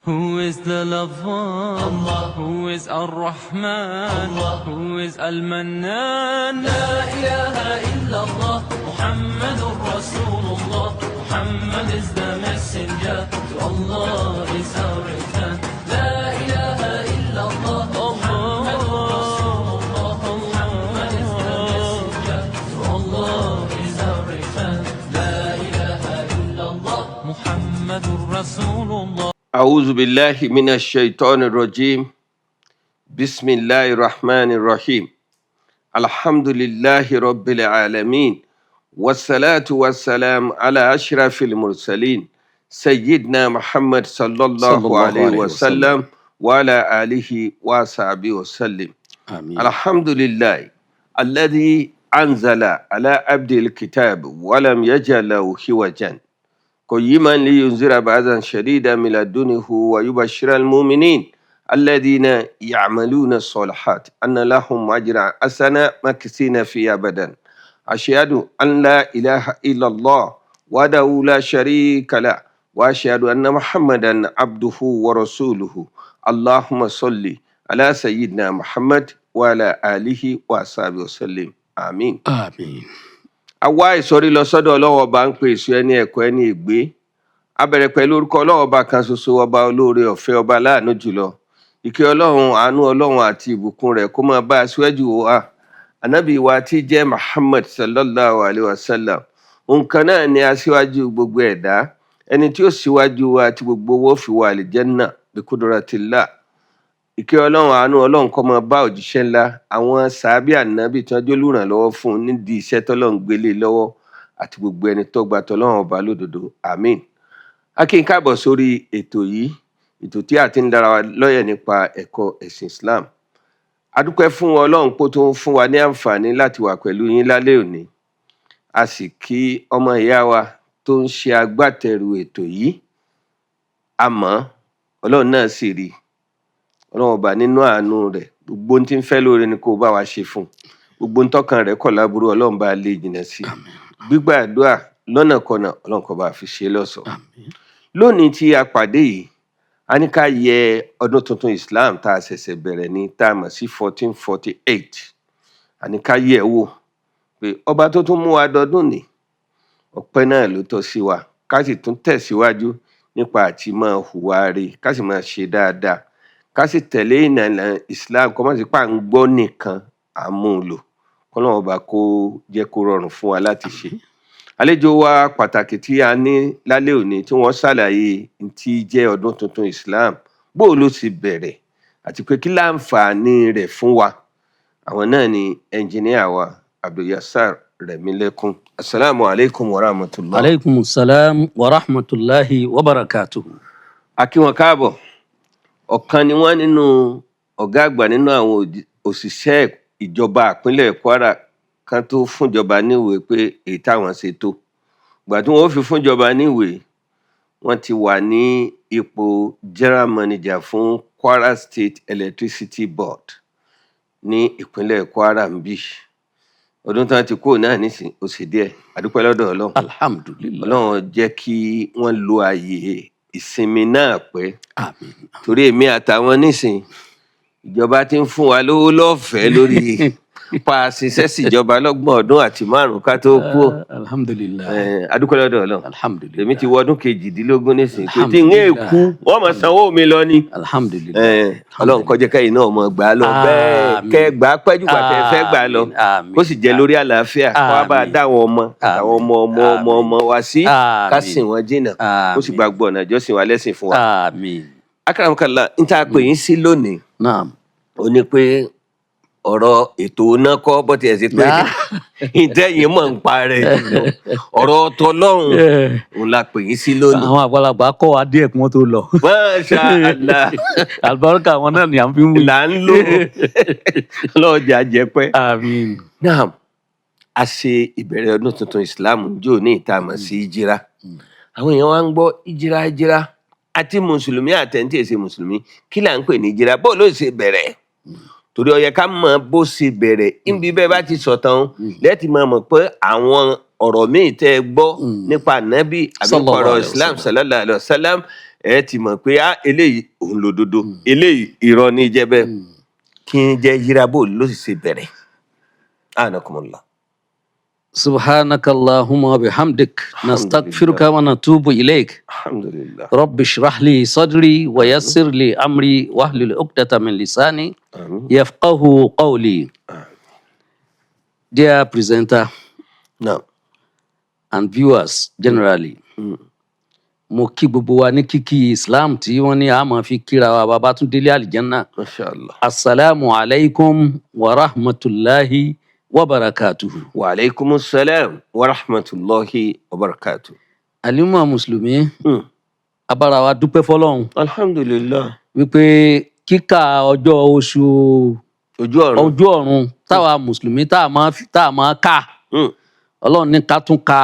Who is the lover? Allah. Who is Ar-Rahman? Allah. Who is Al-Mannan? لا إله إلا الله محمد رسول الله. Muhammad is the messenger. To Allah is our return. لا إله إلا الله محمد رسول الله. Muhammad is the messenger. To Allah is our return. لا إله إلا الله محمد رسول الله. أعوذ بالله من الشيطان الرجيم. بسم الله الرحمن الرحيم. الحمد لله رب العالمين، والصلاة والسلام على أشرف المرسلين، سيدنا محمد صلى الله صلى الله عليه عليه وسلم وعلى آله وصحبه وسلم. آمين. الحمد لله الذي أنزل على عبده الكتاب ولم يجعل له عوجا، قيما لينذر بأسا شديدا من لدنه ويبشر المؤمنين الذين يعملون الصالحات أن لهم أجرا حسنا ماكثين فيه أبدا. أشهد أن لا إله إلا الله وحده لا شريك له، وأشهد أن محمدا عبده ورسوله. اللهم صل على سيدنا محمد وعلى آله وصحبه وسلم. آمين. آمين. A wá ìsọrí lọ sọ́dọ̀ Ọlọ́run Ọba, ń pe èso ẹni ẹ̀kọ́ ẹni ègbé. A bẹ̀rẹ̀ pẹ̀lú orúkọ Ọlọ́run Ọba kan ṣoṣo, Ọba olóore ọ̀fẹ́, Ọba aláàánú jùlọ. Ìkẹ́ Ọlọ́run, àánú Ọlọ́run àti ìbùkún rẹ̀ kó máa bá aṣíwájú wa, Ànábì wa tí jẹ́ Muhammad sallallahu alayhi wa sallam. Nǹkan náà ni aṣíwájú gbogbo ẹ̀dá, ẹni tí ó ṣíwájú wa tí gbogbo owó fi wà àlìjánnà bi qudratillah. Ìkẹ́ Ọlọ́run, àánú Ọlọ́run kó máa bá òjíṣẹ́ ńlá, àwọn sàábì Ànábì tí wọ́n jẹ́ olùrànlọ́wọ́ fún un nídìí iṣẹ́ tọ́lọ́run gbélé lọ́wọ́, àti gbogbo ẹni tó gba tọ́lọ́run Ọba lódodo. Àmín. A kí n káàbọ̀ sórí ètò yìí, ètò tí a ti ń dára wa lọ́yẹ̀ nípa ẹ̀kọ́ ẹ̀sìn Islam. A dúpẹ́ fún Ọlọ́run pé ó tún fún wa ní àǹfààní láti wà pẹ̀lú yín lálẹ́ òní. A sì kí ọmọ ìyá wa tó ń ṣe agbátẹrù ètò yìí. Àmọ́ Ọlọ́run náà sì rí i. Ọlọ́run Ọba nínú àánú rẹ̀, gbogbo ohun tí ń fẹ́ lóore ni kó bá wa ṣe fún un. Gbogbo ohun tọ́kàn rẹ̀ kọ̀ láburú, Ọlọ́run bá lè jìnnà sí i. Gbígbà àdúrà lọ́nàkọnà, Ọlọ́run kó bá fi ṣe lọ́ṣọ̀ọ́. Àmín. Lónìí tí a pàdé yìí, a ní ká yẹ ọdún tuntun Islam tá a ṣẹ̀ṣẹ̀ bẹ̀rẹ̀ ní, tá a mọ̀ sí 1448, a ní ká yẹ̀ wò pé Ọba tó tún mú wa dọdún ní, ọpẹ́ náà ló tọ́ sí wa, ká sì tún tẹ̀síwájú nípa àti máa hùwà rè, ká sì máa ṣe dáadáa, ká sì tẹ̀lé ìlànà Islam, kó má sì pa ń gbọ́ nìkan, à ń mú un lò. Kọ́lọ́run Ọba kó jẹ́ kó rọrùn fún wa láti ṣe. Àlejò wa pàtàkì tí a ní lálẹ́ òní, tí wọ́n ṣàlàyé tí jẹ́ ọdún tuntun Islam, bó ló sì bẹ̀rẹ̀, àti pé kí láǹfààní rẹ̀ fún wa, àwọn náà ni ẹnjìníà wa Abdul-Yasar Rẹ̀mílẹ́kún. Asalaamu alaykum wa rahmatulah. Aleykum salaam wa rahmatulahi wa barakatuhu. A kí wọn káàbọ̀. Ọ̀kan ni wọ́n nínú ọ̀gá àgbà nínú àwọn òṣìṣẹ́ ìjọba ìpínlẹ̀ Kwara kan tó fúnjọba níwèé pé èyí táwọn ṣe tó. Ìgbà tí wọ́n ó fi fúnjọba níwèé, wọ́n ti wà ní ipò general manager fún Kwara State Electricity Board ní ìpínlẹ̀ Kwara ń bí. Ọdún tí wọ́n ti kúrò náà nísìn, ó ṣe díẹ̀. A dúpẹ́ lọ́dọ̀ Ọlọ́run. Alhamdulilayi. Ọlọ́run jẹ́ kí wọ́n lo ààyè ìsinmi náà pẹ́. Àmín. Torí èmi àtàwọn nísìn, ìjọba ti ń fún wa lówó lọ́fẹ̀ẹ́ lórí pa ṣiṣẹ́ síjọba lọ́gbọ̀n ọdún àti márùn-ún ká tó kú. Alhamdulilayi. A dúpẹ́ lọ́dọ̀ Ọlọ́run. Alhamdulilayi. Èmi ti wọ ọdún 18 nísìn pé tí n é kú, wọ́n máa sanwó mi lọ ni. Alhamdulilayi. Ọlọ́run kó jẹ́ kẹ́yìn náà mọ̀ gbà á lọ bẹ́ẹ̀, kẹ́ gbà á pẹ́ jù gbà tẹ́ fẹ́ gbà á lọ, kó sì jẹ́ lórí àlàáfíà, kó wá bá a dá àwọn ọmọ àtàwọn ọmọ ọmọ ọmọ ọmọ wa sí, ká sìn wọ́n jìnnà, kó sì gbàgbọ́ ọ̀nà ìjọsìn wa lẹ́sìn fún wa. Àmín. Akramakallah, n ta pè yín sí lónìí, Naam. ó ní pé ọ̀rọ̀ ètò iná kọ́, bó tiẹ̀ sí pé ìtẹ́yìn mọ̀ ń pa rẹ̀ jùlọ, ọ̀rọ̀ tọlọ́run òun la pè yín sí lónìí. Àwọn àgbàlagbà kọ́ wa díẹ̀ kí wọ́n tó lọ. Masha Allah. Àlùbáríkà àwọn náà ni à ń fi ń wí. Là ń lò lọ́jà jẹpẹ́. Àmín. Naam, a ṣe ìbẹ̀rẹ̀ ọdún tuntun Islam jò ní ìta mọ̀ sí ìjìrá. Àwọn èèyàn wa ń gbọ́ ìjìrá, ìjìrá, àti mùsùlùmí àtẹ̀ntì èsè mùsùlùmí. Kí là ń pè ní ìjìrá? Bó ló ṣe bẹ̀rẹ̀? Torí ó yẹ ká mọ̀ bó ṣe bẹ̀rẹ̀. Níbi bẹ́ẹ̀ bá ti sọ̀tàn lẹ́ẹ̀tì máa mọ̀ pé àwọn ọ̀rọ̀ míì tẹ́ ẹ gbọ́ nípa Ànábì àbí Sallallahu ọ̀rọ̀ alaihi Islam wasallam. sallallahu alaihi wasallam. Ẹ ti mọ̀ pé á eléyìí òun lòdodo, eléyìí irọ́ ní jẹ́ bẹ́ẹ̀. Kí n jẹ́ hijira, bó ló sì ṣe bẹ̀rẹ̀? Anakumullah. سبحانك اللهم وبحمدك نستغفرك ونتوب إليك. Alhamdulillah. رب اشرح لي صدري ويسر لي أمري واحلل عقدة من لساني Àmín. يفقه قولي. Dear presenter Naam. and viewers generally, mo kí gbogbo wa ní kíkí Islam tí wọ́n ní a máa fi kíra wa bàbá tún délé àlìjánná. Masha Allah. Asalaamu alaykum wa rahmatulahi wa barakatuhu. Wa aleykum salam wa rahmatulahi wa barakatu. Àlùmọ̀ mùsùlùmí, abára wa dúpẹ́ fọlọ́run Alhamdulillah. wípé kíkà ọjọ́ oṣù Ojú ọ̀run. ojú ọ̀run táwa mùsùlùmí tá a máa kà, Ọlọ́run ní ká tún ka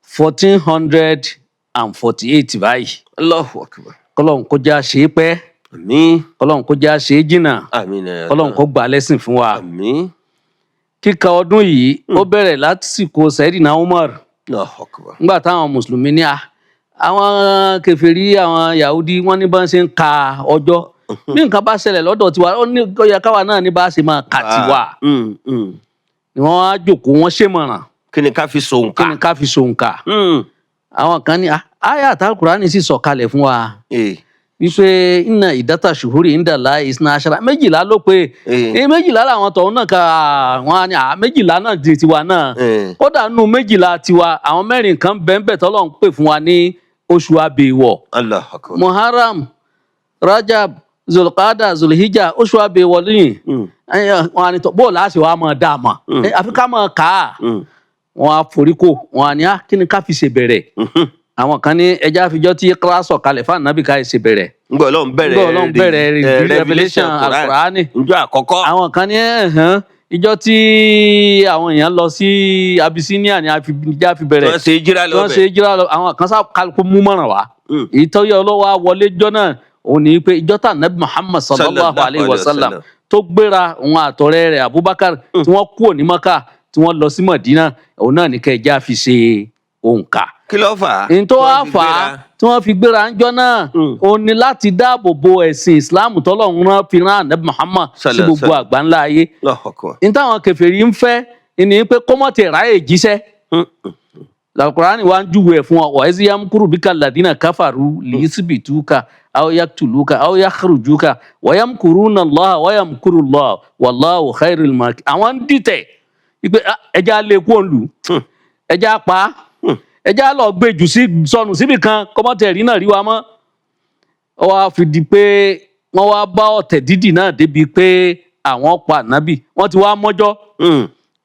1448 báyìí. Allahu akbar. Kọlọ́run kó já ṣe é pẹ́. Àmín. Kọlọ́run kó já ṣe é jìnnà. Àmín ya Kọlọ́run kó gbà á lẹ́sìn fún wa. Àmín. Kíka ọdún yìí, ó bẹ̀rẹ̀ lásìkò Sayyidina Umar. Allahu akbar. Nígbà táwọn mùsùlùmí ní àwọn kèfèrí, àwọn Yahudi, wọ́n ní bá ń ṣe ń ka ọjọ́, bí nǹkan bá ṣẹlẹ̀ lọ́dọ̀ tiwa, ó ní ó yẹ káwa náà ní bá a ṣe máa kà tiwa. Ni wọ́n á jókòó, wọ́n ṣèmọ̀ràn. Kí ni ká fi sòǹkà? Kí ni ká fi ṣòǹkà? Àwọn kan ní àyá àtàkùránì sì sọ̀kalẹ̀ fún wa wípé إن عدة الشهور عند الله اثنا عشر, 12 ló pé. 12 làwọn tọ̀hún náà ka, wọn á ní 12 náà di tiwa náà. Kódà nù 12 tiwa, àwọn mẹ́rin kan bẹ́ẹ̀ tọ́lọ́ ń pè fún wa ní oṣù abèèwọ̀. Allahu akbar. Muharram, Rajab, Zulqada, Zulhijja, oṣù abèèwọ̀ lẹ́yìn. Wọn á ní tọ́ bóòlù àṣẹ wa máa dá a mọ̀? Àfi ká máa kà á. Wọn á foríkò, wọn á ní kí ni ká fi ṣe bẹ̀rẹ̀? Àwọn kan ní ẹja àfijọ́ tí kíláàsì sọ̀kalẹ̀ fún ànábì ká ṣe bẹ̀rẹ̀. Ngbọ́ Ọlọ́run bẹ̀rẹ̀. Ngbọ́ Ọlọ́run bẹ̀rẹ̀ revelation Al-Qur'ani. Njọ́ àkọ́kọ́. Àwọn kan ní ẹ̀hán ìjọ tí àwọn èèyàn lọ sí Abyssinia ni ẹja fi Tí bẹ̀rẹ̀. wọ́n ṣe jíra Tí wọ́n ṣe lọ́bẹ̀. jíra lọ. Àwọn kan sá kálukú mú mọ̀ràn wá. Èyí tó yẹ ọlọ́wọ́ wọlé jọ náà òun ní pé ìjọ tá nàbí Muhammad sallallahu alayhi wa sallam tó gbéra, òun àtọ̀rẹ́ rẹ̀ Abubakar, tí wọ́n kúrò ní Maka tí wọ́n lọ sí Madina, òun náà ní kẹ́ ẹja fi ṣe òǹkà. Kí ló fà á? Ní tó Tí wá wọ́n fi fà á gbéra. tí wọ́n fi gbéra ńjọ́ náà, òun ni láti dáàbò bo ẹ̀sìn Islam tọ́lọ́run rán fi rán ànábì Muhammad sí Sallallahu gbogbo sallam. àgbáńlá ayé. Allahu akbar. Ní táwọn kèfèrí ń fẹ́ ni pé kọ́mọ̀tì ráyè jíṣẹ́. Al-Qur'ani wa ń júwe ẹ̀ fún wa: وإذ يمكر بك الذين كفروا ليثبتوك أو يقتلوك أو يخرجوك ويمكرون الله ويمكر الله والله خير الماكرين. Àwọn ń dìtẹ̀ wípé ẹja lè kú òǹlù, ẹja pa á, ẹja lọ gbé jù sí sọnù síbì kan, kọ́mọ́tì ẹ̀rí náà rí wa mọ́. Ó wá fi di pé wọ́n wá bá ọ̀tẹ̀ dídì náà débi pé àwọn pa ànábì, wọ́n ti wá mọ́jọ́.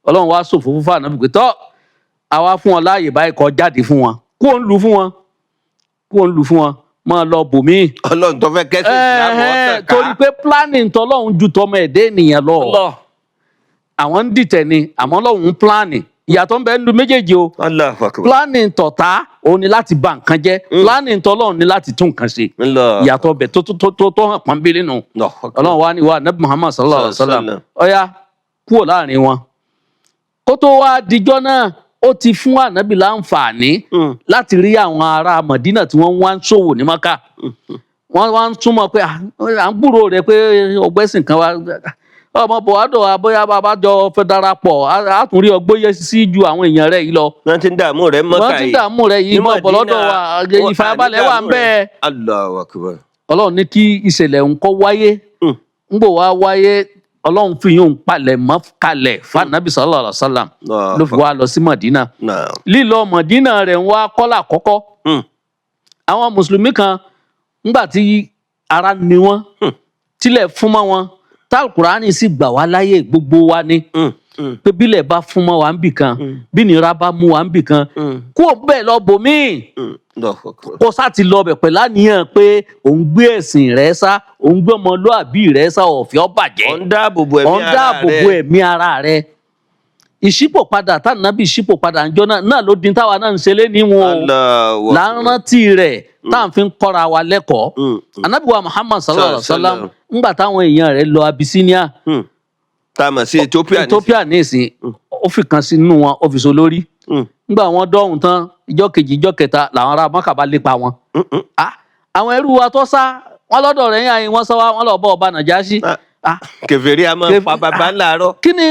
Ọlọ́run wá sòfò fún ànábì pé tọ́ àwa fún wọn láàyè báyìí, kó jáde fún wọn, kó ń lu fún wọn, kó ń lu fún wọn, máa lọ bòmíì. Ọlọ́run tó fẹ́ kẹ́sì Ìsìlámù ọ̀tàn ká. Torí pé planning tọlọ́run ju tọmọ ẹ̀dẹ́ ènìyàn lọ. Allah. Àwọn ń dìtẹ̀ ni, àmọ́ Ọlọ́run ń planning. Ìyàtọ̀ ń bẹ nínú méjèèjì o. Allahu akbar. Planning tọ̀tá òun ni láti bà nǹkan jẹ́, planning tọlọ́run ni láti tún nǹkan ṣe. Allah. Ìyàtọ̀ bẹ̀ tó hàn pọ́nbélé nù. Allahu akbar. Ọlọ́run wa ni wa nabi Muhammad sallallahu alayhi wa sallam, Sallam. ọ̀ya kúrò láàrin wọn. Kó tó wá dijọ́ náà, ó ti fún ànábì láǹfààní láti rí àwọn ará Mọ̀dínà tí wọ́n wá ń ṣòwò ní Maka. Wọ́n wá ń túmọ̀ pé à ń gbúrò rẹ̀ pé ọgbẹ́sìn kan wá ọmọ bọ̀wádọ̀ abóyá bàbá jọ fẹ́ darapọ̀, á tún rí ọgbóyè sí ju àwọn èèyàn rẹ̀ yìí lọ. Wọ́n ti ń dààmú rẹ̀ mọ́kà Wọ́n ti ń yìí. dààmú rẹ̀ yìí Ní mọ́ bọ̀ lọ́dọ̀ Mọ̀dínà, wa, wọ́n ìfarabalẹ̀ wà ń dààmú bẹ́ẹ̀. rẹ̀. Allahu akbar. Ọlọ́run ní kí ìṣẹ̀lẹ̀ ń kọ́ wáyé. Ń bò wá wáyé, Ọlọ́run fi yóò ń palẹ̀ mọ́ kalẹ̀ fanabi sallallahu alaihi wasallam, ló fi wá lọ sí Mọ̀dínà. Naam. Lílọ Mọ̀dínà rẹ̀ ń wá kọ́là kọ́kọ́. Àwọn mùsùlùmí kan, ńgbà tí ara ni wọ́n, tílẹ̀ fún mọ́ wọn, tálùkùránì sì gbà wá láyè gbogbo wa ni pé bílẹ̀ bá fún mọ́ wa ń bì kan, bí nira bá mú wa ń bì kan, kó o bẹ́ẹ̀ lọ bòmíì. Allahu akbar. Kó sá ti lọ bẹ̀ pẹ̀lú àníyàn pé òun gbé ẹ̀sìn rẹ̀ sá, òun gbé ọmọlúàbí rẹ̀ sá, ọ̀fẹ́ ọ̀bàjẹ́. Ọ̀ ń dáàbò bo ẹ̀mí Ọ̀ ń ara dáàbò bo rẹ̀. ẹ̀mí ara rẹ̀. Ìṣípòpadà tànàbí ìṣípòpadà ńjọ́ náà náà ló dín táwa náà ń ṣe lé níwọ̀n o. Allahu Là ń akbar. rántí rẹ̀ tá à ń fi ń kọ́ra wa lẹ́kọ̀ọ́. Anabi wa Muhammad sallallahu alaihi wa sallam, Sallam. ńgbà táwọn èèyàn rẹ̀ lọ Abyssinia, Tá a mọ̀ sí Ethiopia ní. Ethiopia nísìn, ó fi kan sínú wọn, ó fi so lórí. Ńgbà wọn dọ́hùn tán, ìjọ́ kejì, ìjọ́ kẹta, làwọn ará Mọ́kà bá lépa wọn. Ah, Àwọn ẹrú wa tó sá wọn lọ́dọ̀ rẹ̀ yín àyìn wọ́n sá wa, wọ́n lọ bọ́ ọba Nàjáṣì. Ah. Ah, Kèfèrí a máa pa bàbá ńlá rọ. Kí ni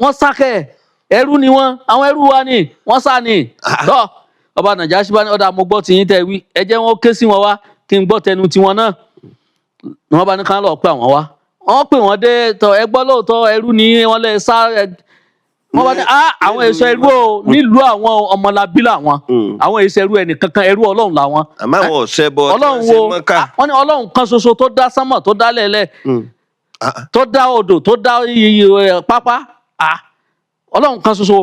wọ́n sá kẹ́? Ẹrú ni wọ́n, àwọn ẹrú wa ni wọ́n sá ni. Tọ́ ọba Nàjáṣì bá ní, ọ̀dà, mo gbọ́ tiyín tẹ́ wí, ẹ jẹ́ wọn ké sí wọn wá kí n gbọ́ tẹnu tiwọn náà. Ni wọ́n bá ní ká lọ pé àwọn wá, wọ́n pè wọ́n dé. Tọ́, ẹ gbọ́, lóòótọ́ ẹrú ni wọ́n lè sá ẹ. Wọ́n bá ní, ah, àwọn èso ẹrú o nílùú àwọn, ọmọlábí làwọn, àwọn èso ẹrú ẹnì kankan, ẹrú Ọlọ́run làwọn. Àmọ́ àwọn ọ̀sẹ̀ bọ̀ tí Ọlọ́run wọ́n ṣe wo? Mọ́kà. Ah, wọ́n ní Ọlọ́run kan ṣoṣo tó dá sánmọ̀, tó dá lẹ̀lẹ̀, tó dá odò, tó dá iye pápá. Ah, Ọlọ́run kan ṣoṣo.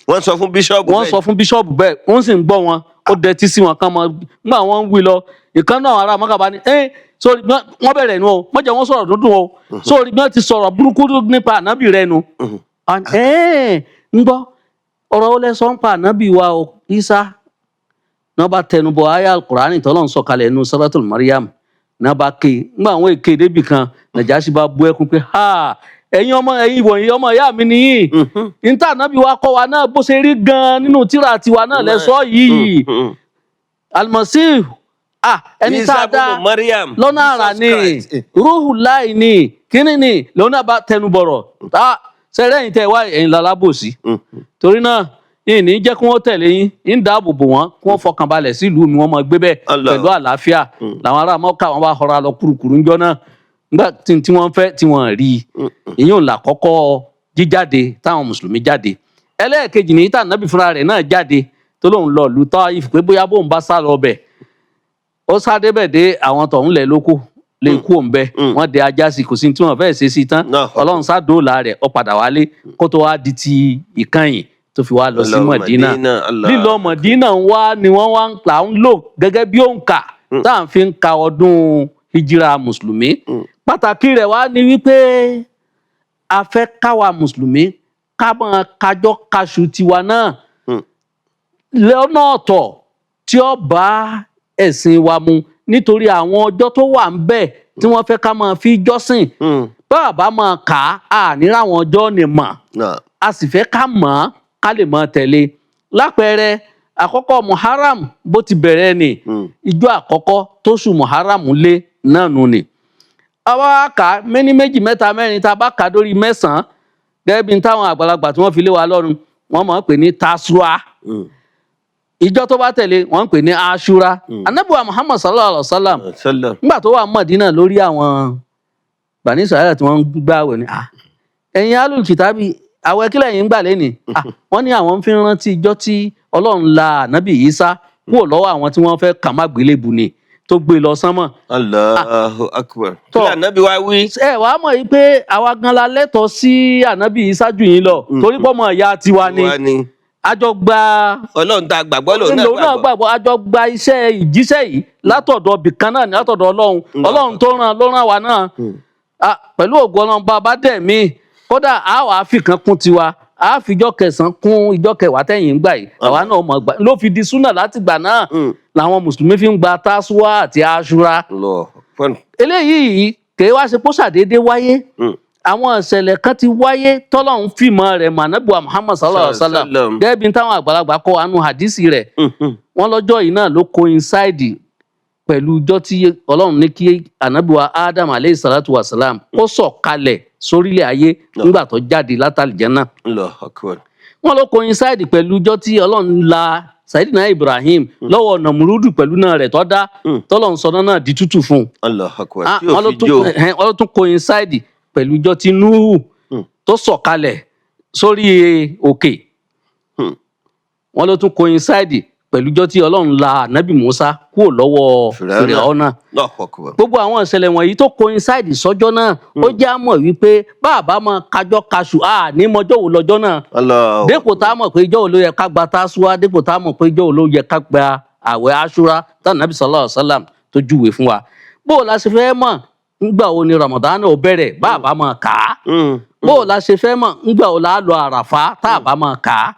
Wọ́n sọ fún bíṣọ́ọ̀bù Wọ́n bẹ́ẹ̀. sọ fún bíṣọ́ọ̀bù bẹ́ẹ̀, wọ́n sì ń gbọ́ wọn. Ó dẹtí sí wọn kán mọ nígbà wọ́n ń wí lọ. Ìkan náà ará Mọ́kà bá ní ẹ́n sórí bí wọ́n bẹ̀rẹ̀ nu o, wọ́n jẹ́ wọ́n sọ̀rọ̀ dúndùn o, sórí bí wọ́n ti sọ̀rọ̀ burúkú nípa ànábì rẹ nu. Ẹ́ẹ̀, ń gbọ́, ọ̀rọ̀ ó lẹ́sọ̀ ń pa ànábì wa o, Isa náà bá tẹnubọ aya Alukurani tọ́lọ́ ń sọ̀kalẹ̀ nínú Suratul Maryam náà bá ké. Ńgbà àwọn èké débì kan, Nàjàṣì bá bú ẹkún pé, ha, ẹ̀yin ọmọ, ẹ̀yin ìwọ̀nyí, ọmọ ìyá mi nìyí. Níta ànábì wa kọ́ wa náà, bó ṣe rí gan-an nínú tírà tiwa náà lẹ́sọ̀ yìí. Almasihu, ah, ẹni tá a Isa dá bunu Mariam. lọ́nà àrà Jesus ni. Christ. Rúhù láì ní kíní ni lọ́nà bá tẹnubọ̀rọ̀ tá sẹ́rẹ́ yìí tẹ́ wá ẹ̀yin lálábòsí. Torí náà, yìí ní jẹ́ kí wọ́n tẹ̀lé yín, ń dáàbò bò wọ́n, kí wọ́n fọkàn balẹ̀ sílùú mi, wọ́n máa gbé bẹ́ẹ̀ Allah. pẹ̀lú àlàáfíà. Làwọn ará Mọ́kà wọn bá họra lọ kúrukùru ńjọ́ náà nígbà tí wọ́n fẹ́ tí wọ́n rí i. Ìyẹn ò là kọ́kọ́ jíjáde táwọn mùsùlùmí jáde. Ẹlẹ́ẹ̀kejì ní tá nàbì fúnra rẹ̀ náà jáde, tó lóun lọ ìlú Táífù pé bóyá bóun bá sá lọ bẹ̀. Ó sá débẹ̀ dé, àwọn tọ̀hún lẹ̀ lóko lè kú òun bẹ. Wọ́n dẹ ajá sí, kò sí tí wọ́n fẹ́ẹ́ ṣe sí tán. Náà. Ọlọ́run sá dóòlà rẹ̀, ó padà wálé, kó tó wá di ti ìkànnì tó fi wá lọ sí Lọ Mọ̀dínà. Mọ̀dínà, Allah. Lílọ Mọ̀dínà wá ni wọ́n wá ń là ń lò gẹ́gẹ́ bí òǹkà tá à ń fi ń ka ọdún hijira mùsùlùmí. Pàtàkì rẹ̀ wá ni wípé a fẹ́ káwa mùsùlùmí ká máa kájọ́ kaṣu tiwa náà lọ́nà ọ̀tọ̀ tí ó bá ẹ̀sìn wa mu, nítorí àwọn ọjọ́ tó wà ń bẹ̀ tí wọ́n fẹ́ ká máa fi jọ́sìn. Bá a bá máa kà á, à ní ráwọn ọjọ́ ni mọ̀. A sì fẹ́ ká mọ̀ ọ́n, ká lè mọ̀ tẹ̀lé. Lápẹẹrẹ àkọ́kọ́, Muharram bó ti bẹ̀rẹ̀ ni, ìjọ àkọ́kọ́ tóṣù Muharram lé náà nù ni. Àwa kà á méní, méjì, mẹ́ta, mẹ́rin, tá a bá kà á dórí 9, gẹ́gẹ́ bí n táwọn àgbàlagbà tí wọ́n fi lé wa lọ́rùn, wọ́n máa ń pè ní Tasua. Ìjọ tó bá tẹ̀lé, wọ́n ń pè ní Ashura. Anabiwa Muhammad sallallahu alaihi wa sallam, Sallam. nígbà tó wà Mọ̀dínà, lórí àwọn Bani Israẹli tí wọ́n ń gbààwẹ̀ ni, ah, ẹ̀yin alùkìtàbí, àwẹ̀ kílẹ̀ yìí ń gbà lẹ́nìí? Ah, wọ́n ní àwọn fi ń rántí ijọ́ tí Ọlọ́run la ànábì Ìsá kúrò lọ́wọ́ àwọn tí wọ́n fẹ́ kà má gbélébù ni, tó gbé lọ sánmọ̀. Allahu akbar. Tọ́. Kí lànàbí wa wí? Ẹ wàá mọ̀ yìí pé àwa gan la lẹ́tọ̀ọ́ sí ànábì Ìsá jù yín lọ, torí pọ́ mọ̀ ìyá tiwa ni. Wa ni. Àjọ gba Ọlọ́run tá a gbàgbọ́ lòun náà lòun náà gbàgbọ́. Gbàgbọ́, àjọ gba iṣẹ́ ìjíṣẹ́ yìí látọ̀dọ̀ bìkan náà ní, látọ̀dọ̀ Ọlọ́run. Ọlọ́run tó rán ló rán wa náà. Ah, pẹ̀lú ògo Ọlọ́run, bá a bá dẹ̀ mí kódà, a wàá fi kan kún tiwa, a fi ìjọ kẹsàn-án kún ìjọ kẹwàá tẹ̀yìn ń gbà yìí, àwa náà mọ̀ gbà ló fi di súnà. Láti gbà náà làwọn mùsùlùmí fi ń gba Tásúà àti Aṣúra. Allahu akbar. Eléyìí kèé wá ṣe pósàdédé wáyé. Àwọn ìṣẹ̀lẹ̀ kan ti wáyé tọ́lọ́run fìmọ̀ rẹ̀ mànàbùwà Muhammad sallallahu alaihi wa sallam, Sallam. gẹ́gẹ́ bí táwọn àgbàlagbà kọ́ wa nù hadisi rẹ̀. Wọ́n lọ́jọ́ yìí náà ló coincide pẹ̀lú ọjọ́ tí Ọlọ́run ní kí ànábìwá Adam aleyhi salatu wa salam kó sọ̀ kalẹ̀ sórílẹ̀ ayé nígbà tó jáde látàlìjẹ́nà. Allahu akbar. Wọ́n ló coincide pẹ̀lú ọjọ́ tí Ọlọ́run la Sayidina Ibrahim lọ́wọ́ Nàmúrúdù pẹ̀lú náà rẹ̀ tó dá, tọ́lọ́run sọ náà di tútù fún un. Allahu akbar. Ah, Tí ò wọ́n ló fi tún jó. Ẹ̀hẹ́n, wọ́n ló tún coincide pẹ̀lú ọjọ́ tí Núhù tó sọ̀kalẹ̀ sórí òkè. Wọ́n ló tún coincide pẹ̀lú ọjọ́ tí Ọlọ́run la ànábì Musa kúrò lọ́wọ́ Fìràwọ́nà. Fìràwọ́nà. Allahu akbar. Gbogbo àwọn ìṣẹ̀lẹ̀ wọ̀nyí tó coincide sọ́jọ́ náà, ó jẹ́ àmọ̀ wípé bá a bá máa kájọ́ kaṣù, a ní mọjọ́ wo lọ́jọ́ náà, Allahu dépò tá a mọ̀ pé ìjọ́ wo ló yẹ ká gba Tásúà, dépò tá a mọ̀ pé ìjọ́ wo ló yẹ ká gba àwẹ̀ Aṣúra tá nàbì sallallahu alaihi wasallam tó júwe fún wa. Bó o la ṣe fẹ́ mọ̀ ńgbà wo ni Ramadan ó bẹ̀rẹ̀ bá a bá máa kà á? Bó o la ṣe fẹ́ mọ̀ ńgbà wo la lọ Àràfá tá a bá máa kà á?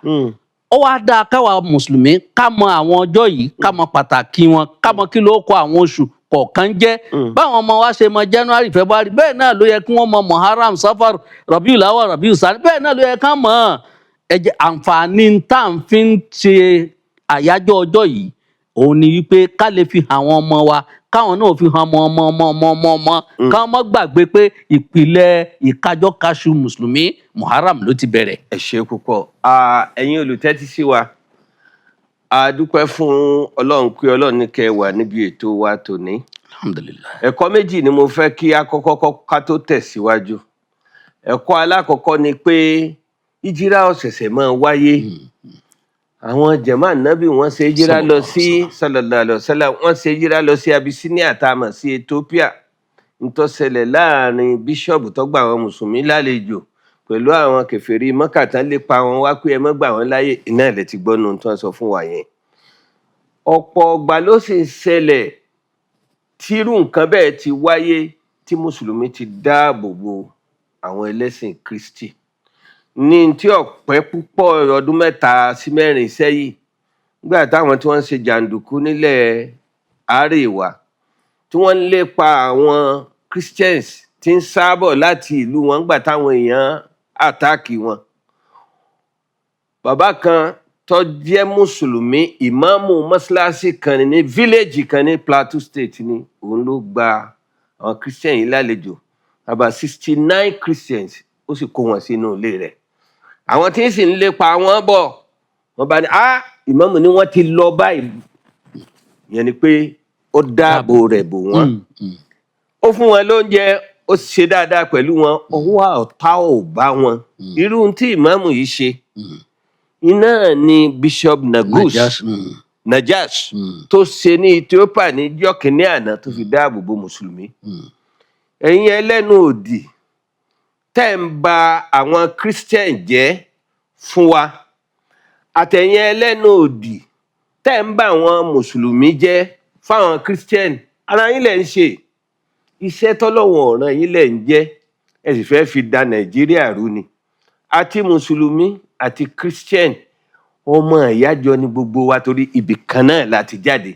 Ó wá dáa káwa mùsùlùmí ká mọ àwọn ọjọ́ yìí, ká mọ pàtàkì wọn, ká mọ kí ló kọ àwọn oṣù kọ̀ọ̀kan jẹ́. Báwọn ọmọ wa ṣe mọ January, February, bẹ́ẹ̀ náà ló yẹ kí wọ́n mọ Muharram, Safar, Rabiul Awwal, Rabiul Sani, bẹ́ẹ̀ náà ló yẹ ká mọ̀ ọ́n. Ẹ jẹ́ àǹfààní tá à ń fi ń ṣe àyájọ́ ọjọ́ yìí. Òun ni wípé ká lè fi hàn àwọn ọmọ wa, káwọn náà fi hàn ọmọ ọmọ ọmọ ọmọ ọmọ ọmọ, káwọn má gbàgbé pé ìpìlẹ̀ ìkájọ́kaṣu mùsùlùmí, Muharram ló ti bẹ̀rẹ̀. Ẹ ṣe púpọ̀. Ẹ̀yin olùtẹ́tí sí wa, a dúpẹ́ fún Ọlọ́run pé Ọlọ́run ní kẹ́ ẹ wà níbi ètò wa tòní. Alhamdulillahi. Ẹ̀kọ́ méjì ni mo fẹ́ kí a kọ́kọ́ kọ́ ká tó tẹ̀síwájú. Ẹ̀kọ́ alákọ̀ọ́kọ́ ni pé ìjírá ọ̀sẹ̀sẹ̀ máa wáyé. Àwọn jẹ̀má nábì, wọ́n ṣe ìjírá lọ sí, sallallahu alaihi wasallam, wọ́n ṣe ìjírá lọ sí Abyssinia tá a mọ̀ sí Ethiopia. Ntó ṣẹlẹ̀ láàrin bíṣọ̀bù tó gba àwọn mùsùlùmí lálejò pẹ̀lú àwọn kèfèrí Mọ́kà tán lépa wọn wá pé ẹ má gbà wọ́n láyè, iná ilẹ̀ ti gbọ́ nu tí wọ́n sọ fún wa yẹn. Ọ̀pọ̀ ọgbà ló sì ń ṣẹlẹ̀ tírú nǹkan bẹ́ẹ̀ ti wáyé tí mùsùlùmí ti dáàbò bo àwọn ẹlẹ́sìn Kristi. Ní tí ọ̀pẹ́ púpọ̀, ọdún 3 sí 4 sẹ́yìn, nígbà táwọn tí wọ́n ń ṣe jàǹdùkú nílẹ̀ àríwá, tí wọ́n ń lépa àwọn Christians tí ń sábọ̀ láti ìlú wọn, nígbà táwọn èèyàn attack wọn, bàbá kan tó jẹ́ mùsùlùmí, ìmáàmù mọ́ṣáláṣí kan ní village kan ní Plateau State, ni òun ló gba àwọn Christian yìí lálejò, about 69 Christians. Ó sì kó wọn sínú ilé rẹ̀. Àwọn tí ń sì ń lépa wọn bọ̀, wọ́n bá ní, ah, ìmáàmù ni wọ́n ti lọ báyìí. Ìyẹn ni pé ó dáàbò rẹ̀ bò wọ́n, ó fún wọn lóúnjẹ, ó ṣe dáadáa pẹ̀lú wọn, ọwọ́ ọ̀tá ò bá wọn. Irú tí ìmáàmù yìí ṣe iná ni Bishop Nagus Najash. Najash tó ṣe ní Ethiopia ní jọ́kìnní àná tó fi dáàbò bo mùsùlùmí. Ẹ̀yin ẹlẹ́nu òdì tẹ́ ń ba àwọn Christian jẹ́ fún wa, àtẹ̀yin ẹlẹ́nu òdì tẹ́ ń ba àwọn mùsùlùmí jẹ́ fáwọn Christian, ara yín lẹ̀ ń ṣe. Iṣẹ́ tọ́lọ́wọ̀n ọ̀ràn yín lẹ̀ ń jẹ́, ẹ sì fẹ́ fi da Nàìjíríà rú ni. Àti mùsùlùmí àti Christian, ọmọ ìyájọ ni gbogbo wa, torí ibì kan náà láti jáde.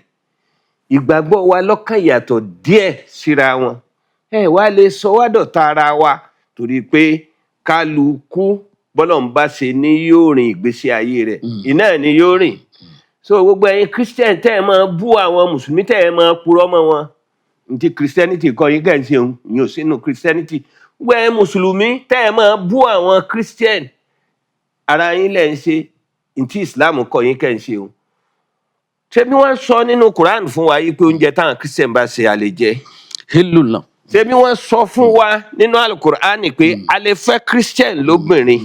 Ìgbàgbọ́ wa lọ́kàn yàtọ̀ díẹ̀ síra wọn. Ẹ wá lè sọ wá dọ̀tá ara wa, torí pé kálukú bọ́lọ̀ ń bá ṣe ní yóò rìn ìgbésí ayé rẹ̀, iná ni yóò rìn. So gbogbo ẹ̀yin Christian tẹ́ ẹ máa bú àwọn mùsùlùmí, tẹ́ ẹ máa purọ́ mọ́ wọn, ntí Christianity kọ́ yín kẹ́ ń ṣe òun ìyẹn ò sínú Christianity. Gbogbo ẹ̀yin mùsùlùmí tẹ́ ẹ máa bú àwọn Christian, ara yín lẹ̀ ń ṣe. Ntí Islam kọ́ yín kẹ́ ń ṣe òun. Ṣé bí wọ́n sọ nínú Quran fún wa yìí pé oúnjẹ táwọn Christian bá ṣe, a lè jẹ? Hílù lọ. Ṣé bí wọ́n sọ fún wa nínú Alukur'an pé a lè fẹ́ Christian lóbìnrin,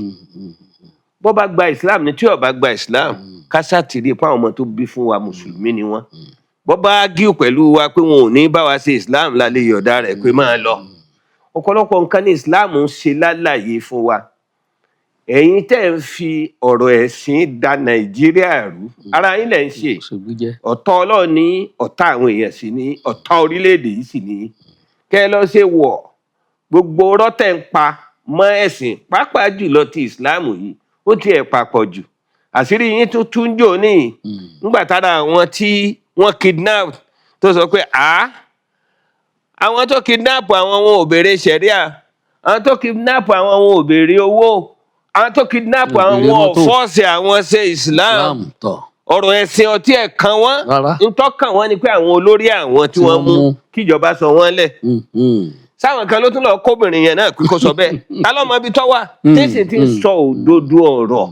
bó bá gba Islam ní, tí ó bá gba Islam, kásátìrí pé àwọn ọmọ tó bí fún wa, mùsùlùmí ni wọ́n. Bó bá gíw pẹ̀lú wa pé wọn ò ní bá wa ṣe Islam, la lè yọ̀ọ̀dá rẹ̀ pé máa lọ. Ọ̀pọ̀lọpọ̀ nǹkan ní Islam ń ṣe lálàyé fún wa. Ẹ̀yin tẹ́ ń fi ọ̀rọ̀ ẹ̀sìn da Nàìjíríà rú, ara yín lẹ̀ ń ṣe. Ṣògbíjẹ. Ọ̀tá Ọlọ́run ní, ọ̀tá àwọn èèyàn sì ní, ọ̀tá orílẹ̀-èdè yìí sì ní. Kẹ́ ẹ lọ ṣe wọ̀ gbogbo rọ́tẹ̀ ń pa mọ́ ẹ̀sìn, pàápàá jùlọ ti ìsìláàmù yìí, ó tiẹ̀ papọ̀ jù. Àṣírí yín tún tún jò ní nígbà tára àwọn tí wọ́n kidnap tó sọ pé àwọn tó kidnap àwọn, wọn ò béèrè ṣẹ̀ríà, àwọn tó kidnap àwọn, wọn ò béèrè owó, àwọn tó kidnap Wọn ò àwọn, béèrè wọn ò mọ́tò. force àwọn ṣe Islam. Islam tọ. Ọ̀rọ̀ ẹ̀sìn ọtí ẹ̀ kan wọ́n. Rárá. Ntọ́kàn wọ́n ni pé àwọn olórí àwọn tí wọ́n mú, kíjọba sọ wọ́n lẹ̀. Sáwọn kan ló tún lọ kóbìnrin yẹn náà pé kó sọ bẹ́ẹ̀. Ta ló mọ ibi tó wà tẹ́sí ti ń sọ òdodo ọ̀rọ̀?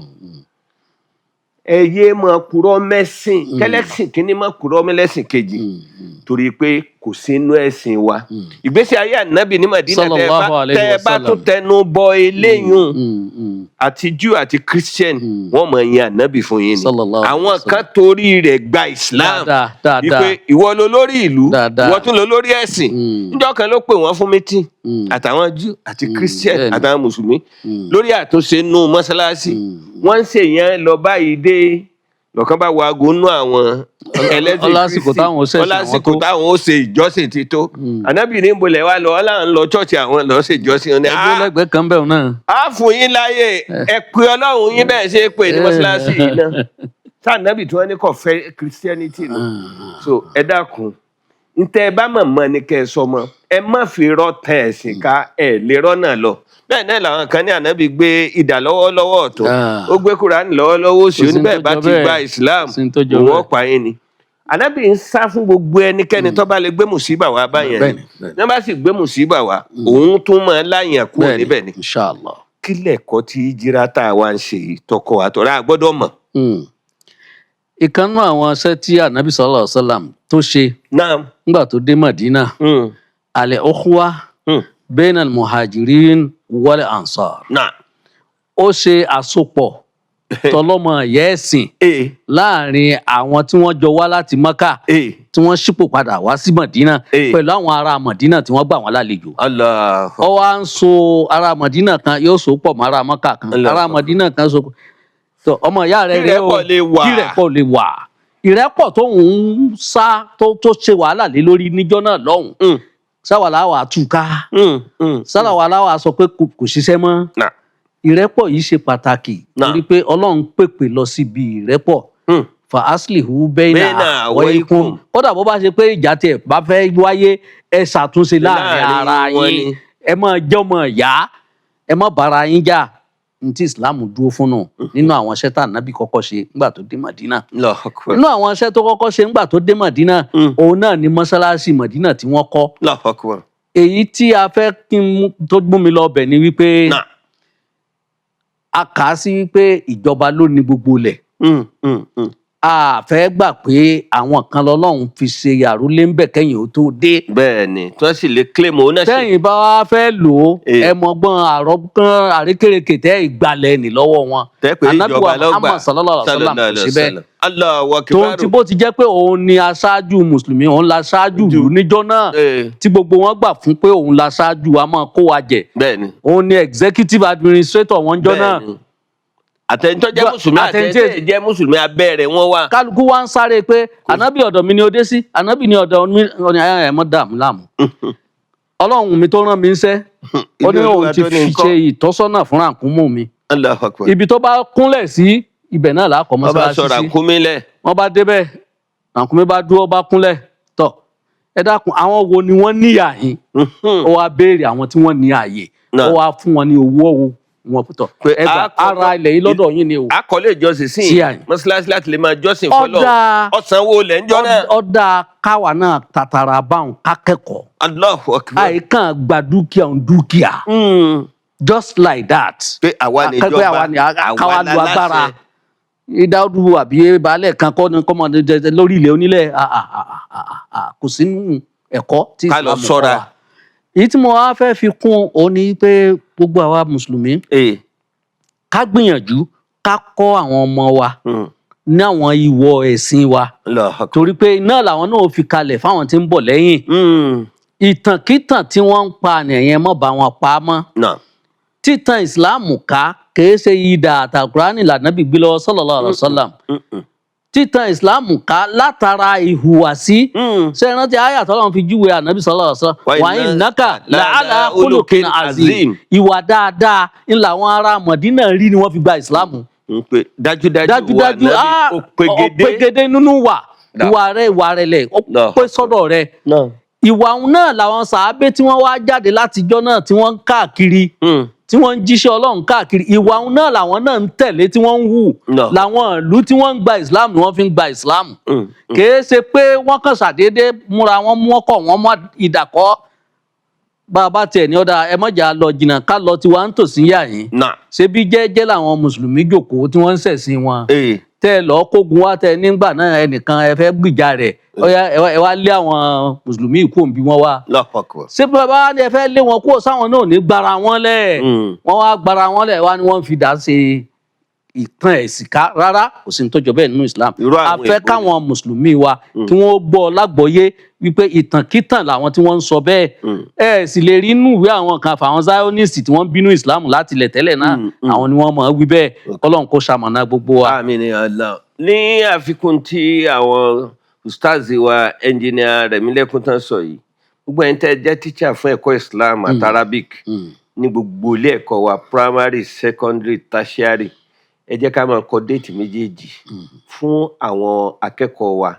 Ẹ yé máa purọ́ mẹ́sìn, kẹlẹ́sìn kínní máa purọ́ mẹ́lẹ́sìn kejì, torí pé kò sínú ẹ̀sìn wa. Ìgbésí ayé ànábì ní Madina, tẹ́ ẹ bá Sallallahu alayhi tẹ́ ẹ bá wa sallam. tún tẹnu bọ eléyùn, àti Jew àti Christian, wọ́n mọ̀ yín ànábì fún yín ni. Sallallahu alayhi Àwọn wa sallam. kan torí rẹ̀ gba Islam, Dáadáa dáadáa. wípé ìwọ ló lórí ìlú, Dáadáa. ìwọ tún ló lórí ẹ̀sìn. Níjọ́ kan ló pè wọ́n fún meeting, àtàwọn Jew àti Christian àtàwọn mùsùlùmí, lórí àtúnṣe nù mọ́sálásí. Wọ́n ń ṣe yẹn lọ báyìí dé, lọ́kàn bá wo aago nú àwọn ẹlẹ́sìn Ọlásìkò Kristi. táwọn ó ṣẹ̀sìn àwọn Ọlásìkò tó. táwọn ó ṣe ìjọsìn ti tó. Ànábì ní bolẹ̀ wá lọ, ọlọ́run lọ church, àwọn lọ ṣe ìjọsìn ní. Ẹgbẹ́ lẹ́gbẹ̀ẹ́ kan bẹ́ẹ̀ náà. Á fún yín láyè, ẹ pé Ọlọ́run yín bẹ́ẹ̀ ṣe é pè ní mọ́ṣáláṣí yìí náà. Sáà nábì tí wọ́n ní kò fẹ́ Christianity nù. So ẹ dákun, ntẹ ẹ bá mọ̀ mọ́ ni kẹ́ ẹ sọ mọ́. Ẹ má fi rọ́ tẹ ẹ̀sìn ká, ẹ lè rọ́nà lọ. Bẹ́ẹ̀ náà làwọn kan ní ànábì gbé idà lọ́wọ́ lọ́wọ́ ọ̀tún, ó gbé Kúránì lọ́wọ́ lọ́wọ́ òsì, Kò ó sí ní ní bẹ́ẹ̀ tó bá jọ ti bẹ́ẹ̀. gba Islam, Kò sí ní tó jọ òun bẹ́ẹ̀. ọ̀pá yín ni. Ànábì ń sá fún gbogbo ẹnikẹ́ni tó bá lè gbé mùsíbà wá báyẹn. Bẹ́ẹ̀ni, bẹ́ẹ̀ni. Ní wọ́n bá sì gbé mùsíbà wá, òun tún máa láyàn kúrò Bẹ́ẹ̀ni, níbẹ̀ ni. Inshallah. Kí lẹ̀kọ́ tí hijira tá a wá ń ṣe yìí tọkọ àtọ̀rẹ́ a gbọ́dọ̀ mọ̀. Ìkan nínú àwọn iṣẹ́ tí Ànábì sallallahu alaihi wasallam tó ṣe Naam. nígbà tó dé Madina, al-ukhwa bayna al-muhajirin wal ansar. Naam. Ó ṣe àsopọ̀ tọlọ́mọ yẹ́sìn láàrin àwọn tí wọ́n jọ wá láti Mọ́kà tí wọ́n ṣípò padà wá sí Mọ̀dínà pẹ̀lú àwọn ará Mọ̀dínà tí wọ́n gbà wọ́n lálejò. Allah. Ó wá ń so ará Mọ̀dínà kan yóò so pọ̀ mọ́ ará Mọ́kà kan, Allah. ará Mọ̀dínà kan so tó ọmọ ìyá rẹ̀ rẹ̀ o. Kí ìrẹ́pọ̀ lè wà. Kí ìrẹ́pọ̀ lè wà. Ìrẹ́pọ̀ tó ń sá tó ṣe wàhálà lé lórí níjọ́ náà lọ́hùn, sáwàlá wà túká, sáwàlá wà sọ pé kò ṣiṣẹ́ mọ́. Naam. Ìrẹ́pọ̀ yìí ṣe pàtàkì torí pé Ọlọ́run pèpè lọ síbi ìrẹ́pọ̀. Fa aslihu Bayna bayna akhawaykum. akhawaykum. Kódà bó bá ṣe pé ìjà tiẹ̀ bá fẹ́ wáyé, ẹ ṣàtúnṣe láàrin Láàrin ara wọn yín. ni. Ẹ má jọmọ ìyá, ẹ má bára yín jà. Ní tí Islam dúró fún nù nínú àwọn iṣẹ́ tá ànábì kọ́kọ́ ṣe nígbà tó dé Mọ̀dínà. Allahu akbar. Nínú àwọn iṣẹ́ tó kọ́kọ́ ṣe nígbà tó dé Mọ̀dínà, òun náà ni mọ́ṣáláṣí Mọ̀dínà tí wọ́n kọ́. Allahu akbar. Èyí tí a fẹ́ kí n mú tó mú mi lọ bẹ̀ ni wípé Naam. a kà á sí wípé ìjọba ló ní gbogbo ilẹ̀. A fẹ́ gbà pé àwọn kan lọ́lọ́run fi ṣe àrólé ń bẹ̀ kẹ́yìn ó tó dé. Bẹ́ẹ̀ ni, tí wọ́n sì lè claim òun náà sí. Tẹ́yìn bá wá fẹ́ lò ó, ẹ mọ̀gbọ́n àrọ́gbọ́n àrékèrèkè tẹ́ ìgbàlẹ̀ nì lọ́wọ́ wọn. Tẹ́ pé Ànábì wa ìjọba ló gbà. Muhammad sallallahu alaihi wasallam kò ṣe bẹ́ẹ̀. Allahu akbar. Tòun ti bó ti jẹ́ pé òun ni aṣáájú mùsùlùmí, òun la ṣáájú ìlú níjọ́ náà tí gbogbo wọn gbà fún pé òun la ṣáájú, a máa kó wa jẹ. Bẹ́ẹ̀ ni. Òun ni executive administrator wọn jọ náà. Bẹ́ẹ̀ ni. Àtẹnitọ́ jẹ́ mùsùlùmí, àtẹnitọ́ jẹ́ mùsùlùmí, abẹ́ rẹ̀ wọ́n wà. Kálukú wa ń sáré pé ànábì ọ̀dọ̀ mi ni ó dé sí, ànábì ni ọ̀dọ̀ mi ni ẹ̀ mọ́ dààmú láàmú. Ọlọ́run mi tó rán mi ń sẹ́, ó ní Ilé òun Olúwa ti tó ní fi nǹkan. ṣe ìtọ́sọ́nà fún ràkúnmù mi. Allahu akbar. Ibi tó bá kúnlẹ̀ sí, ibẹ̀ náà là á kọ́ Wọ́n bá mọ́sálásí sọ̀rọ̀ sí. àkúnmí lẹ̀. Wọ́n bá débẹ̀, ràkúnmí bá dúró, bá kúnlẹ̀ tọ̀. Ẹ dákun, àwọn wo ni wọ́n ní àyín? Ó wá béèrè àwọn tí wọ́n ní àyè. Náà. Ó wá fún wọn ní owó owó wọn tọ̀. Pé Ẹ gbà, ara ilẹ̀ yìí lọ́dọ̀ yín ni o. Akọ́lé ìjọsìn sí Sí àyìn. mọ́ṣáláṣí láti lè máa jọ́sìn fọlọ́. Ọ̀dà. Ọ̀sán wo lẹ̀ ń jọ́ náà. Ọ̀dà káwa náà tàtàrà báwọn kákẹ́kọ̀ọ́. Allahu akbar. Àìkàn gba dúkìá òun dúkìá. Just like that. Pé àwa ni Akẹgbẹ́ ìjọba, àwa ni káwa lu láláṣẹ. agbára. Ìdádúró àbí baálẹ̀ kan kọ́ ni kọ́mọ lórí ilẹ̀ onílẹ̀, kò sínú ẹ̀kọ́ tí Ká lọ Islam kọ́ ṣọ́ra. wa. Èyí tí mo wá fẹ́ fi kún òun ni pé gbogbo àwa mùsùlùmí, ká gbìyànjú ká kọ́ àwọn ọmọ wa ní àwọn ìwọ ẹ̀sìn wa, Allahu akbar. torí pé náà làwọn náà fi kalẹ̀ fáwọn tí ń bọ̀ lẹ́yìn. Ìtànkítàn tí wọ́n ń pa nìyẹn, mọ́ bá wọn pa á mọ́. Náà. Títan ìsìláàmù ká kìí ṣe ìdà àtàkùránì lànàbì gbé lọ́wọ́ sallallahu alaihi wasallam. Títan ìsìláàmù ká látara ìhùwàsí. Ṣé ẹ rántí àyà tọ́lọ́run fi júwe ànábì sallallahu alaihi wasallam? Wa innaka la'ala khuluqin azim. Ìwà dáadáa ń làwọn ará Mọ̀dínà rí ni wọ́n fi gba ìsìláàmù. Ń pè dájúdájú. Dájúdájú, wà nábì ó pegedé. ó pegedé nínú wà. Ìwà rẹ, ìwà rẹ lẹ̀ ó pé sọ́dọ̀ rẹ. Ìwà òun náà làwọn sàábé tí wọ́n wá jáde látijọ́ náà tí wọ́n ń káàkiri, tí wọ́n ń jíṣẹ́ Ọlọ́run káàkiri, ìwà òun náà làwọn náà ń tẹ̀lé tí wọ́n ń hù. Làwọn ìlú tí wọ́n ń gba Islam ni wọ́n fi ń gba Islam. Kìí ṣe pé wọ́n kàn ṣàdédé múra wọn, mú ọkọ̀ wọn, mú ìdàkọ́. Bá a bá tiẹ̀ ní ọ̀dà, ẹ mọ̀jà lọ jìnnà, ká lọ tiwa ń tòsí yà yín. Ṣé bí jẹ́jẹ́ làwọn mùsùlùmí jòkó tí wọ́n ń ṣẹ̀sìn wọn, tẹ́ ẹ lọ́ọ́ kógun wá, tẹ́ ẹ nígbà náà ẹnìkan ẹ fẹ́ gbìjà rẹ̀, ọ̀yá ẹ wá lé àwọn mùsùlùmí kúrò níbi wọn wá. Allahu akbar. Ṣé bàbá wa ni ẹ fẹ́ lé wọn kúrò, sáwọn náà ò ní gbára wọn lẹ̀? Wọ́n wá gbára wọn lẹ̀ wá ni wọ́n fi dá ṣe ìtàn ẹ̀sìn ká. Rárá, kò sí ní tó jọ bẹ́ẹ̀ nínú Islam. Irú A àwọn fẹ́ èèbó ni. káwọn mùsùlùmí wa kí wọ́n gbọ́ lágbọ́yé wípé ìtànkítàn làwọn tí wọ́n ń sọ bẹ́ẹ̀. Ẹ sì lè rí inú ìwé àwọn kan fàwọn Zionist tí wọ́n ń bínú Islam láti ilẹ̀ tẹ́lẹ̀ náà, àwọn ni wọ́n mọ̀ ọ́ wí bẹ́ẹ̀. Kọ́lọ́n kó ṣamọ̀nà gbogbo wa. Àmín ya Allah. Ní àfikún tí àwọn ustaz wa, ẹnjìnìà Rẹ̀mílẹ́kún tán sọ yìí, gbogbo ẹni tẹ́ jẹ́ tíṣà fún ẹ̀kọ́ Islam àti Arabic ní gbogbo ilé ẹ̀kọ́ wa, primary, secondary, tertiary, ẹ jẹ́ ká máa kọ date méjèèjì fún àwọn akẹ́kọ̀ọ́ wa.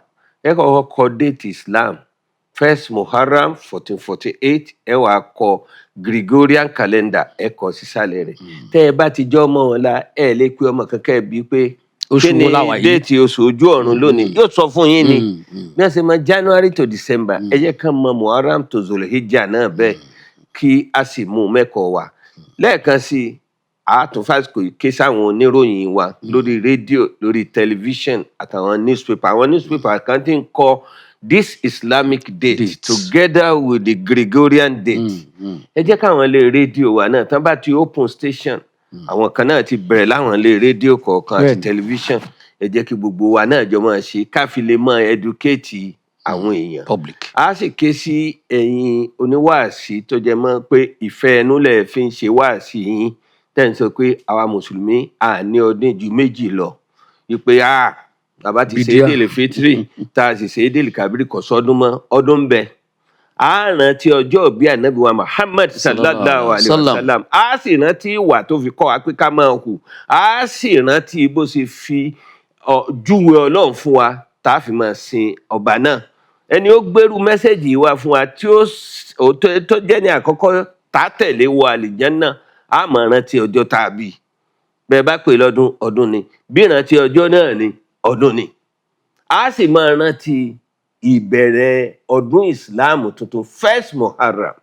Ẹ kọ́kọ́ kọ date Islam, 1st Muharram 1448, ẹ wàá kọ Gregorian calendar, ẹ kọ sísàlẹ̀ rẹ̀. Tẹ́ ẹ bá ti jọ́ ọmọ wọn la, ẹ lè pe ọmọ kankan ẹ bíi pé Oṣù Kí ni wo la wà yìí? date oṣù ojú ọ̀run lónìí, yóò sọ fún yín ni. Bí wọ́n ṣe mọ January to December, ẹ jẹ́ kán mọ Muharram to Zulhijjah náà bẹ́ẹ̀, kí a sì mú un mẹ́kọ̀ọ́ wa. Lẹ́ẹ̀kan sí i, a tún fásitì yìí ké sáwọn oníròyìn wa lórí rédíò, lórí tẹlifíṣàn àtàwọn newspaper. Àwọn newspaper kan ti ń kọ this Islamic date, Date. together with the Gregorian date. Ẹ jẹ́ káwọn ilé rédíò wa náà, tán bá ti open station, àwọn kan náà ti bẹ̀rẹ̀ láwọn ilé rédíò kọ̀ọ̀kan àti tẹlifíṣàn, ẹ jẹ́ kí gbogbo wa náà jọ máa ṣe, ká fi lè máa educate àwọn èèyàn. Public. A sì ké sí ẹ̀yin oníwàásí tó jẹ mọ́ pé ìfẹ́ ẹnu lẹ̀ fi ń ṣe wáàsí yín, tẹ́ ń sọ pé àwa mùsùlùmí à ní ọdún ju méjì lọ, wípé a bàbá ti ṣe Bídíà. Eid Fitri, tá a sì ṣe Eid Kabiri, kò sọdún mọ́. Ọdún ń bẹ. A rántí ọjọ́ ìbí ànábì wa Muhammad sallallahu alayhi wa sallam, a sì rántí ìwà tó fi kọ́ wa pé ká máa hù, a sì rántí bó ṣe fi júwe Ọlọ́run fún wa tá a fi máa sin ọba náà. Ẹni ó gbèrú message wá fún wa tí ó tó jẹ́ ní àkọ́kọ́ tá a tẹ̀lé wọ àlìjánná, a máa rántí ọjọ́ tá a bí. Bẹ́ẹ̀ bá pè lọ́dún, ọdún ni. Bí ìrántí ọjọ́ náà ni, ọdún ni. A sì máa rántí ìbẹ̀rẹ̀ ọdún ìsìláàmù tuntun, first Muharram.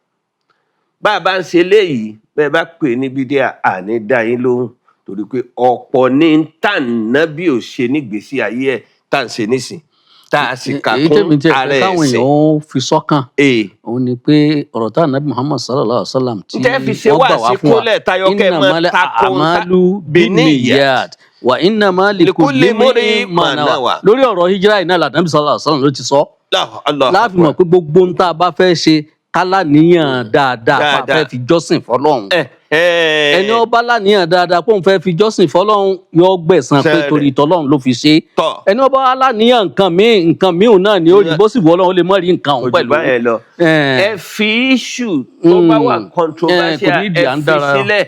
Bá a bá ń ṣe léyìí, bẹ́ẹ̀ bá pè ní bídíà, àní dá yín lóhùn, torí pé ọ̀pọ̀ ní tànàbí ò ṣe nígbésí ayé ẹ̀ tá à ń ṣe nísìn, tá a sì kà Èyí tèmi kún tiẹ̀ ara fẹ́ káwọn ẹ̀sìn. èèyàn ó fi sọ́kàn Ee. òun ni pé ọ̀rọ̀ tá ànábì Muhammad sallallahu alaihi wa sallam tí Ntẹ́ fi ṣe wọ́n gbà wá wá sí fún wa, kólẹ̀ tayọ kẹ́ ẹ máa innamal tako a'malu binniyat wa innama likulli likulli imri'in ma ma nawa. nawa. Lórí ọ̀rọ̀ hijira yìí náà lànàbì sallallahu alaihi wa sallam ló ti sọ Allah. láàfin mọ̀ pé gbogbo ohun tá a bá fẹ́ ṣe, kálá níyàn dáadáa pa Dáadáa. fẹ́ fi jọ́sìn fọlọ́run. Ẹni Ẹni ó bá láníyàn dáadáa pé òun fẹ́ fi jọ́sìn fọlọ́run, yóò gbẹ̀san pé Sẹ́rẹ̀. torí tọ́lọ́run ló fi ṣe é. Tọ́. Ẹni ó bá láníyàn nǹkan míì, nǹkan míì náà ni ó rí. Bó sì wọ́ Ọlọ́run, ó lè má rí nǹkan òun Ojú pẹ̀lú. báyẹn lọ. Ẹ fi issue tó bá wà controversial, Kò ní ìdí ẹ à ń fi dára. sílẹ̀.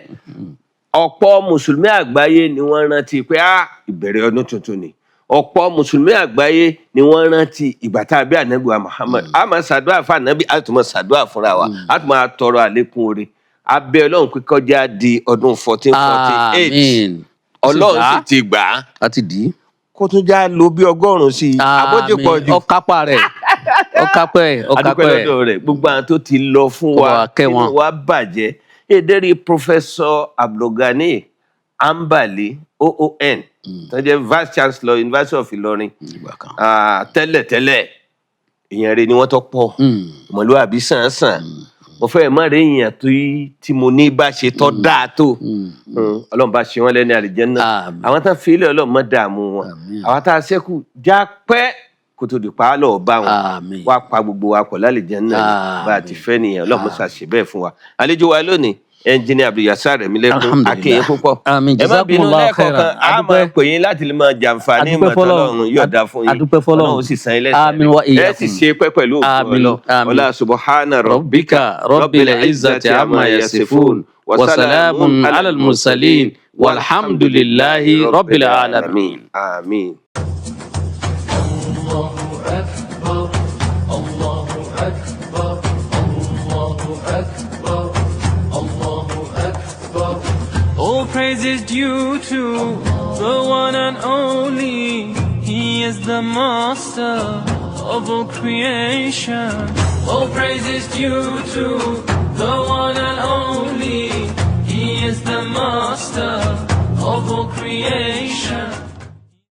Ọ̀pọ̀ mùsùlùmí àgbáyé ni wọ́n rántí pé á ìbẹ̀rẹ̀ ọdún tuntun ni. Ọ̀pọ̀ mùsùlùmí àgbáyé ni wọ́n rántí ìgbà tá a bí ànábì wa Muhammad. A máa ṣàdúrà fún ànábì, a tún máa ṣàdúrà fúnra wa, a tún máa tọrọ àlékún oore. Abẹ́ Ọlọ́run pé kọjá di ọdún 1448. Àmín. Ọlọ́run sì ti gbà á. A ti dì í. Kó tún já lo bí 100 sí i, àbójú pọ̀ jù. Ọkápá rẹ̀, ọkápẹ́ ẹ̀, Adúpẹ́ ọkápẹ́ ẹ̀. lọ́dọ̀ rẹ̀. Gbogbo àwọn tó ti lọ fún Kó wa, bá wa kẹ́ wọn. inú wa bàjẹ́ èdèrí Professor Abdulgani Ambali OON, tó jẹ́ Vice Chancellor, University of Ìlọrin. Ìgbà kan. Ah, tẹ́lẹ̀tẹ́lẹ̀ èèyàn rẹ̀ ni wọ́n tó pọ̀, ọmọlúwàbí sàn-sàn. Mo fẹ́ má rí èèyàn tó tí mo ní bá ṣe tọ́ dáa tó. Ọlọ́run bá ṣe wọ́n lẹ́ni àlìjẹ́nnà. Àmín. Àwọn tán fi ilẹ̀, Ọlọ́run má dààmú wọn. Àmín. Àwọn tá a ṣẹ́kù, já pẹ́ kó tó di pa á lọ́ọ́ bá wọn. Àmín. Wá pa gbogbo wa pọ̀ lálìjẹ́nnà Àmín. bá a ti fẹ́ nìyẹn. Ọlọ́run mọ́sá ṣe bẹ́ẹ̀ fún wa. Àlejò wa lónìí, ẹnjìnìà Abdulyasar Rẹ̀mílẹ́kún, Alhamdulillah. a kí yín púpọ̀. Àmín. Ẹ má bínú. Jazakumullahu Lẹ́ẹ̀kọ̀ọ̀kan khairan. a máa Adúpẹ́. pè yín láti lè máa jàǹfààní Adúpẹ́ ìmọ̀ fọ́lọ́run. tọ́lọ́run yóò dá fún yín. Adúpẹ́ fọ́lọ́run. Ọlọ́run sì san ilé ẹ̀san Àmín rẹ̀. wa Ẹ sì iyyakum. ṣe pẹ́ pẹ̀lú òkú Àmín. Ọlọ́run. Àmín. Ọlá subhana rabbika rabbil izzati amma yasifun wa salamun ala al-mursalin walhamdulillahi rabbil alamin. Àmín. الله أكبر، الله أكبر، الله أكبر، الله أكبر. All praise is due to the one and only. He is the master of all creation. All praise is due to the one and only. He is the master of all creation.